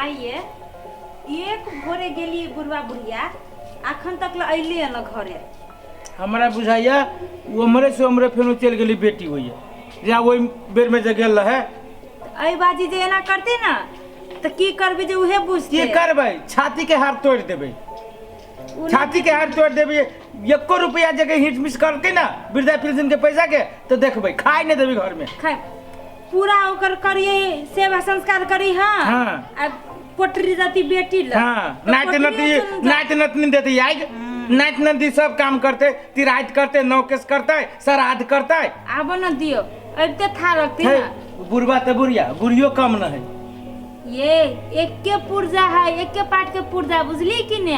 आइए एक भोरे गेलिए बुढ़वा बुढ़िया अखन तक ल अइले न घरे। हमरा बुझाइया उमरे से उमरे फेनो चलि गेली बेटी होइया या ओहि बेर में जे गेल रहे। एहि बाजी जे एना करते ना तऽ की करबै जे उहे बुझते। की करबै, छाती के हार तोड़ि देबै, छाती के हार तोड़ि देबै। एको रुपया जगह हिट मिस करतै ना वृद्धा पेंशन के पैसा के तो देखबै खाइ नहीं देबै घर में। खाइ पूरा ओकर करिए सेवा संस्कार करी। हाँ। हाँ। आ पोटरी जाती बेटी ल। हाँ। तऽ नाति पोटरी नती चलि जा। नाति नतनी देते आइ नाति नती सब काम करते, तिराइत करते, नौकेश करते, श्राद्ध करते। आबो न दियो अबिते था रखती हे ना। बुढ़वा तो बुढ़िया बुढ़ियो कम न है। ये एके पुर्जा है, एके पार्ट के पुर्जा बुझली कि ने,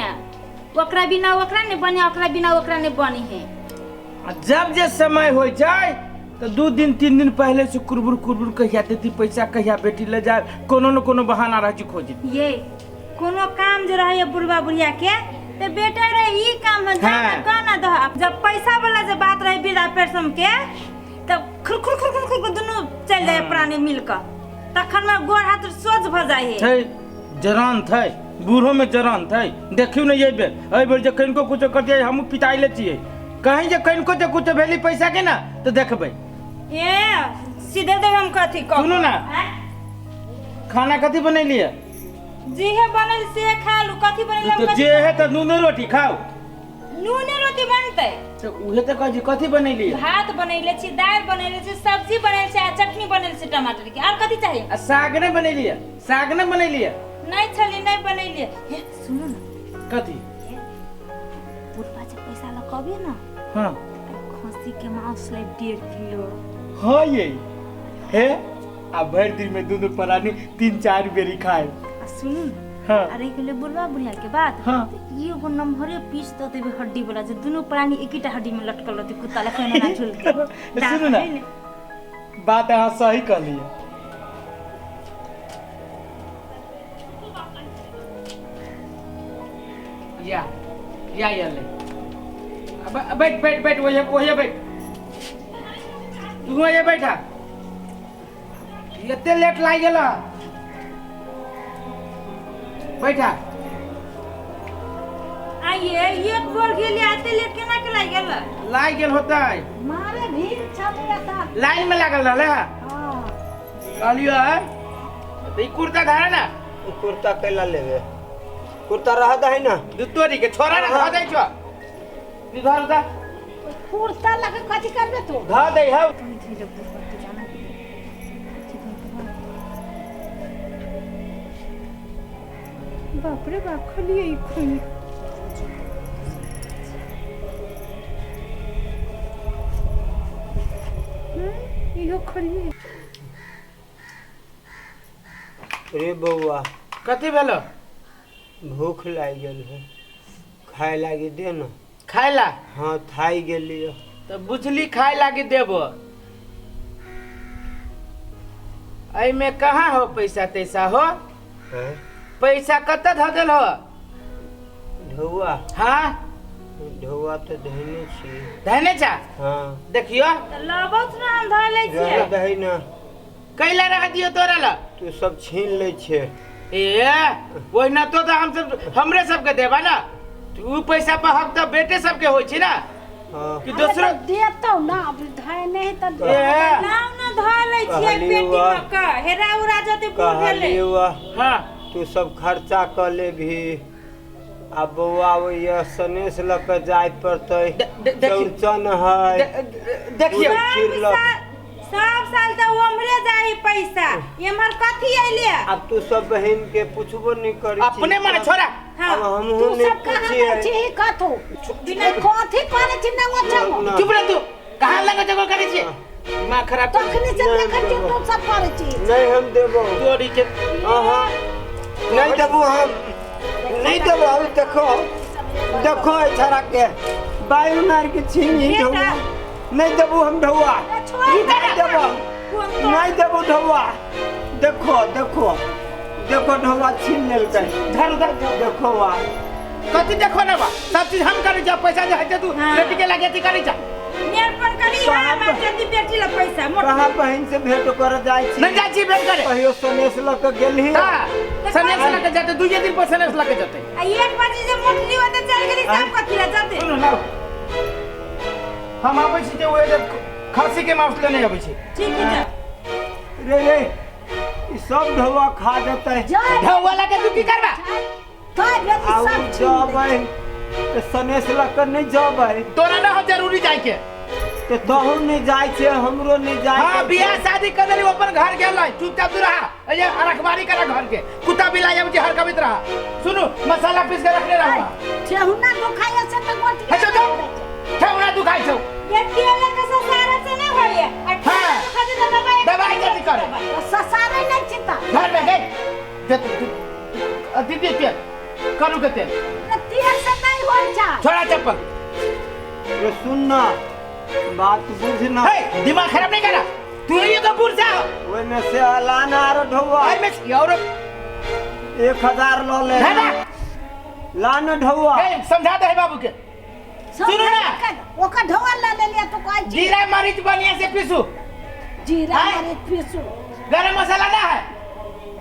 ओकरा बिना ओकरा ने बने, ओकरा बिना ओकरा ने बनी है। आ जब जे समय हो जाए तो 2 दिन 3 दिन पहले से कुरबुर कुरबुर कहिया देती पैसा, कहिया बेटी ले जाए, कोनो न कोनो बहाना रह छी खोजी। ये कोनो काम जे रहे बुढ़वा बुढ़िया के ते बेटा रे ई काम है जाना। कहना दह जब पैसा वाला जे बात रहे वृद्धा पेंशन के तब खुर खुर खुर खुर खुर दुनू चल जाए प्राणी मिल के, तखन में गोड़ हाथ सोझ भ जाए है। थे जरान थे, बूढ़ो में जरान थे। देखियो ने ये बेर एहि बेर जे कनिको कुछो कर दिया हमहूँ पिताई ले छियै कहीं जे कनिको जे कुछो भेली पैसा के ना तो देखबै। ए सीधे देब हम कथी कह। सुनू ना। आँय? खाना कथी बनेलियै? जे हे बनल से खा लू, कथी बनल हम तो कथी जे है तो नून रोटी खाओ। नूने रोटी बनतै। तो उहे तो कहै छी कथी बनेलियै? भात बनैले छी, दालि बनैले छी, सब्जी बनैले छी आ चटनी बनैले छी टमाटर के, आर कथी चाही? आ साग नहि बनेलियै? साग नहि बनेलियै? नहि छली, नहि बनैलियै। हे सुनू ने। कथी? बुढ़बा जे पैसा लऽ कऽ अबियै ने। खस्सी के मांस ले 1.5 किलो। हाँ ये हे आ भरि दिन में दुनू प्राणी 3-4 बेरी खाए। आ सुनू ने। हाँ। आ रहि गेलै बुढ़बा बुढ़िया के बात। तऽ ई एगो नम्हरे पीस दऽ देबै हड्डी वाला जे दुनू प्राणी एकेटा हड्डी में लटकल रहतै, कुत्ता लखन एना झुलतै। सुनू ने। बात अहाँ सही कहलियै। या या या ले अब अब बैठ बैठ बैठ, वही वही बैठ तू, वही बैठा। एते लेट लागि गेल, बैठा। आइए एक बोर गेली आते लेट केना के लागि गेल? लागि गेल होतै। मारे भीड़ छलै तऽ। लाइन में लागल रहले है। कहलियो है तऽ ई कुर्ता धारा ना। उ कुर्ता कैला लेबे? कुर्ता रह दही ना। दू तोरी के छोरा ना धऽ दै छौ, नी धर उधर। कुर्ता लऽ कऽ कथी करबे तू? धऽ दै हौ। बाप रे बाप, खलिए ई खून। इहो खलिए। रे बौआ। कथी भेलो? भूख लागि गेल है, खाय लागी दे ना। खाय ला? हाँ, थाई गेली। तऽ बुझली खाय लागी देबो, एहिमे कहाँ हो पैसा तैसा हो? हैं? पैसा कतऽ धऽ देल हो? ढौआ? हाँ। ढौआ तऽ धैने छी। धैने छा? हाँ। देखियो। तऽ लबौत ना, हम धऽ लै छियै। रह दही ना। कैला रह दियो तोरा ला? तू सब छीन लै छे। ए ओहिना तो तऽ हमसब हमरे सबके देबा ना, तू पैसा पर हक तऽ बेटे सबके होइ छै ना। हाँ। कि दोसरो देतौ ना, अब धैने है तऽ। ए लाउ ना, धऽ लै छियै। कहलियौ पेटी आ। मे कऽ हेरा उरा जते बूढ़ भेलै। कहलियौ आ, हाँ। तू सब खर्चा कऽ लेबही आ बौआ ओहिया सनेस लऽ कऽ जाय पड़तै। देखियौ। चौरचन है। देखियौ। खीर सब लऽ साल, सब साल तऽ ओम्हरे जाइ पैसा, एम्हर कथी अइले? आब तू सब बहिन के पुछबो नहीं करी। अपने मने छोरा। हाँ। अब हमहूँ तू नहीं सब कहाँ पुछिए। जाइ छी कथू? कथी करै छी नंगो चंगो? ना। चुप रह तू, कहाँ लगे जगह करै छियै, दिमाग खराब कर। तखनी से नहीं, देखै छी देबो। तू सब करै छी। नहीं, हम देबो। तोरी के। अहाँ नहीं देबो, हम नहीं देबो। अभी देखो देखो, एहि छोरा के बायु मार के छीन ही ढौआ। नहीं देबो हम ढौआ, नहीं देबो, नहीं देबो ढौआ। देखो देखो देखो, ढौआ छीन लेलकै। धर उधर। देखो वा। कथी देखो ना बा, सब चीज हम करै छियै, पैसा जे हेतै तू हाँ। बेटी के लागे अथी करै छ। नेरपन करी कहाँ है पर- जल्दी बेटी ला पैसा मोट। कहाँ बहिन से भेंट कर जाइ छी? नहीं जाइ छी भेंट करे। कहियो सनेस लऽ के गेलही? हाँ। तऽ सनेस लके जाते दुइये दिन पर सनेस लके जाते। आ 1 बजे जे मोटली होते चल गेली सब कथी ला जाते। सुनू ना, हम आबै छी जे ओए जे खस्सी के मांस लेने आबै छी। ठीक है। रे रे ई सब ढौआ खा जेतै। ढौआ लके तू की करबा? सब जबै ते सनेस लके नहीं जबै। तोरा ना हो जरूरी जाय के। ते तोहू नहीं जाय छे, हमरो नहीं जाय। हां बियाह शादी कर देली अपन घर गेल चुपचाप तू रहा। ए रखवारी करा घर के, कुत्ता बिलाई आबै छै हर कबित रहा। सुनू मसाला पीस के रखने रहा। ठेहुना दुखाय से त गोटी। अच्छा तो ठेहुना दुखाय छौ। ये तेल के ससारा से नहीं होइए। आ ठेहुना दुखाय त दवाई दवाई कथि करे? ससारे नहीं चिंता। घर में गई दीदी तेल करू के तेल। तेल से नहीं होय छै। छोड़ा चप्पल। ये सुन ना बात बुझ ना। हे दिमाग खराब नहीं करा तू, ही तो पुरसा ओय में से अलाना आरो ढौआ। ओय में से और 1000 ल ले लान ढौआ। हे समझा दे बाबू के। सुनो ना ओकर ढौआ ल ले लिया तो कहै छी जीरा मरीच बढ़िया से पीसू। जीरा मरीच पीसू, गरम मसाला ना है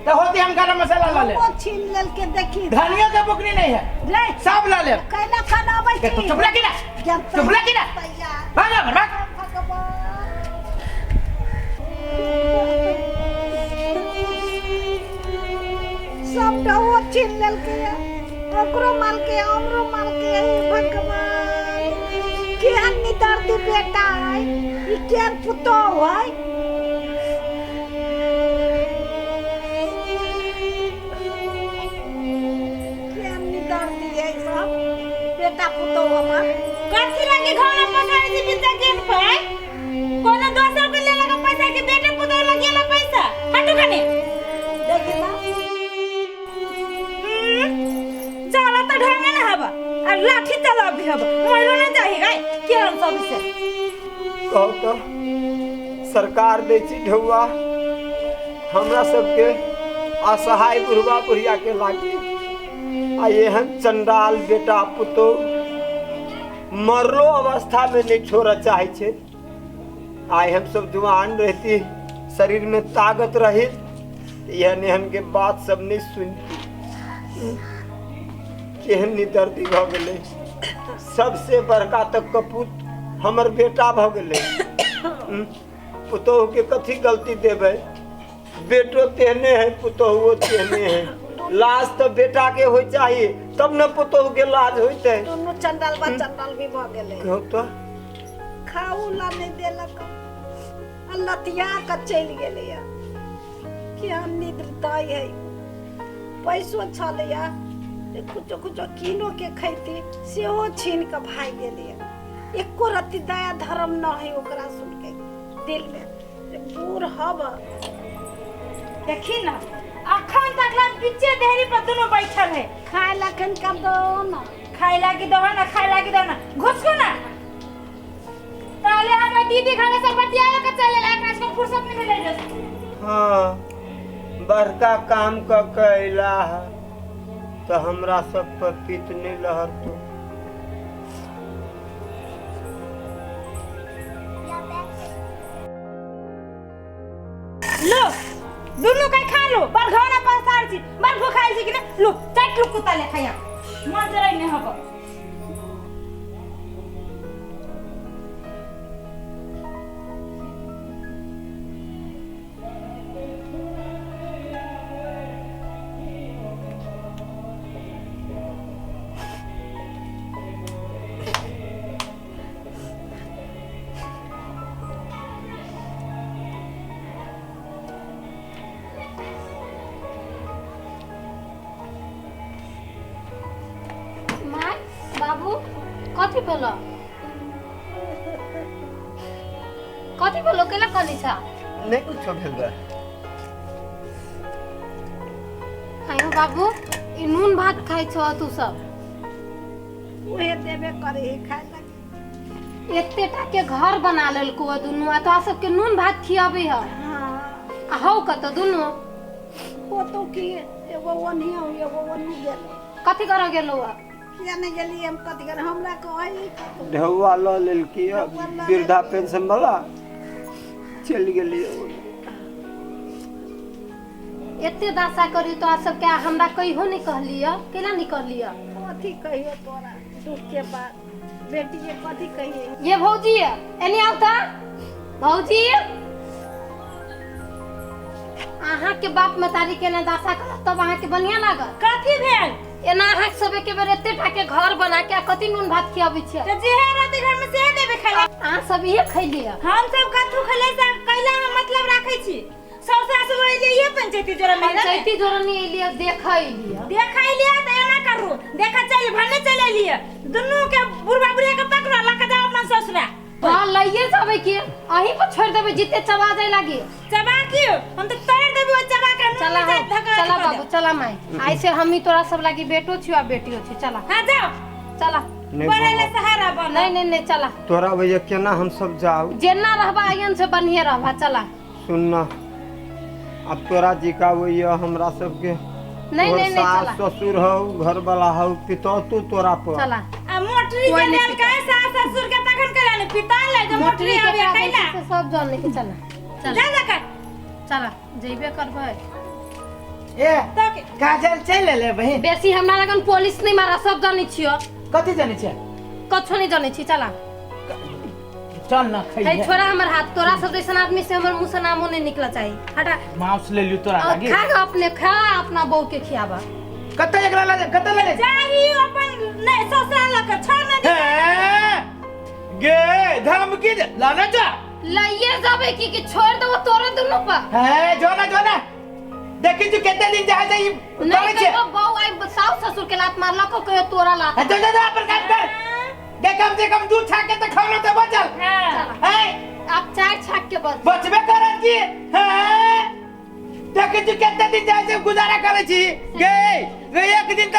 तो होती हम गरम मसाला ला ले। वो छीन लेल के देखी धनिया के बुकनी नहीं है ले सब ला ले। कैला खाना आबै छी? चुप रह ना, चुप रह ना, भाग भाग। सब ढौआ छीन लेल के, ओकरो माल के हमरो माल के। भगवान केहन निदर्दी बेटा है ई, केहन पुतोह है। केहन निदर्दी है सब बेटा पुतोह हमर। कथी लागी घर में पसारे छी बिता गेट पर? कोनो दोसर के लेला के पैसा के बेटा पुतोह लगी ला पैसा हटू कने। देखी ना जाला त ढंगे ना हबा आ लाठी चला भी हबा मरो ना जाही गाय केहन सब से। कहू तो सरकार दै छी ढौआ हमरा सबके असहाय बुढ़वा बुढ़िया के लागी। आ एहन चंडाल बेटा पुतोह मरलो अवस्था में नहीं छोड़ चाहे छे। आइ हम सब जुआन रहती, शरीर में ताकत रही, एहन एहन के बात सब नहीं सुनती। केहन निदर्दी भऽ गेलै। सबसे बड़का तऽ कपूत हमर बेटा भऽ गेलै। पुतोह के कथी गलती देबै? बेटो तेहने है पुतोहुओ तेहने है। लाज तऽ बेटा के होइ चाही तब न पुतोह के लाज होइतै। दुनू चंडाल बा चंडाल भी भऽ गेलै। कहू तो खाऊ ला नहीं देलक आ लतिया के चलि गेलैया। केहन निद्रताई है। पैसो छलैया कुछो कुछो कीनो के खैती सेहो छीन के भागि गेलैया। एको रत्ती दया धर्म न है ओकरा सुन के दिल में। बूढ़ हब देखी ना अखन तक ला पीछे देहरी पर दोनों बैठल है। खाए ला कन का दो ना, खाए लागी दो ना, खाए लागी दो ना, घुसको ना। ताले हम दीदी घरे से बतियावे के चले ला आज को फुर्सत नहीं मिले जस। हां बड़का काम क कैला है तो हमरा सब पर पित नहीं लहरतो। लो दुनु के खा लो, बड़ घौना पसार छी, बड़ भूखाइल छी कि ना। लो चाट लो कुत्ता ले खाया मन जरै नहीं हबो। बाबू कथी भेलो? कथी भेलो? केला कनी छ? नहीं कुछो भेल बा। आयो बाबू ई नून भात खाइ छ तू सब? उहे देबे करे खाय लागी। एते टा के घर बना लेलको दुनू आ तोरा सबके नून भात खियाबे ह। हां आ हौ कत दुनू? ओ तो की एगो ओनिया एगो ओनी गेलो। कथी कर गेलो? किया नहीं गेली हम कथी कर हमरा कहै ढौआ ल लेलकी वृद्धा पेंशन वाला चलि गेली। एते दशा करी तो आप सबके हमरा कहियो नहीं कहलिय, केना नहीं कहलिय? कथी कहियो तोरा दुख के बात, बेटी के कथी कहिए? ये भौजी एने आउ त भौजी, अहाँ के बाप मतारी के ना दशा करत तब अहाँ के बढ़िया लागत? कथी भेल? एना अहाँ सब के बेर एते टा के घर बना के कथी नून भात खियाबै छियै? त जेहे रहतै घर में सेहे देबै खाइ ला। अहाँ सब इहे खैलिय। हम सब कथू खैले से कैला हम मतलब राखै छी। सौ सासु एलियै इहे पंचायती जोड़ा में पंचायती जोड़ा नहीं एलियै, देखै एलियै। देखै एलियै त एना करू, देखा चल भने चल एलियै। दुनू के बुढ़बा बुढ़िया के पकड़ो लऽ के जाओ अपना ससुरा। हाँ लइए जाबै के, अहीं पर छोड़ देबै जिते चबा जाय लागी। चबा की हम तो तोड़ देबै ओ चबा के। चला चला बाबू, चला माई, आई से हम ही तोरा सब लागी बेटो छियो आ बेटियो छी। चला हां जाओ, चला पढ़े ले सहारा बन। नहीं नहीं नहीं चला। तोरा भैया केना हम सब जाऊ? जेना रहबा आयन से बढ़िया रहबा। चला सुनना अब तोरा जी का वही हमरा सबके नहीं नहीं नहीं चला। सास ससुर हौ, घर वाला हौ, पितो तू तोरा पर। चला आ मोटरी जे लेल के सास ससुर के तखन कैला ने पिता ले जे मोटरी आबे कैला से सब जान के चला। चला जा जा कर चला जइबे करबै। ए काजल चल ले बहिन, बेसी हमरा लगन पुलिस नहीं मारा, सब जानै छियो। कथी जानै छियै? कछो नहीं जानै छी। चला चल ना खइहे। छोड़ा हमर हाथ, तोरा सब जैसन आदमी से हमर मुंह से नामो नहीं निकला चाहिए। हटा। मांस ले लियो तोरा लागी। खा अपने, खा अपना बहू के खियाबा। कत एकरा ला, कत ले ले जाही अपन नहीं ससुरा लक छोड़ ना दे। गे धमकी दे लाना जा लइए जाबे की कि छोड़ देबो तोरे दुनु पर। है जो ना जो ना देखी तू केते दिन जाय जाई नहीं छै। बहू आई सास ससुर के लात मारलक कहियो तोरा लात। जो जो अपन काम कर दे, कम से कम दूध छाक के त खाना त बचल। हां आप चार छाक के बच बचबे करत की। हां देखी तू केते दिन जाय छै गुजारा करै छी। गे गे एक दिन त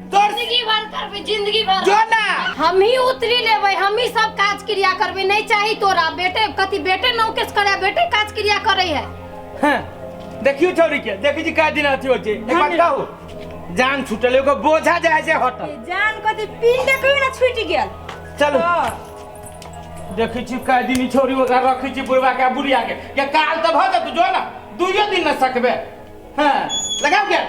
तोर जिंदगी भर करबे, जिंदगी भर जो ना हम ही उतरी लेबै, हम ही सब काज क्रिया करबे। नहीं चाही तोरा बेटे कथी बेटे नौकेश करे, बेटे काज क्रिया करे है। हां देखियो छोरी के देखी जी का दिन अथी हो छै। एक बात कहू जान छूटल एगो बोझा जाय छै होटल जान कथी पिंड कहियो ना छूटि गेल। चलो देखै छी का दिन छोरी ओकरा रखै छी बुढ़वा के बुढ़िया के के काल त भ जतौ जो ना दुइयो दिन न सकबे। हां लगाओ के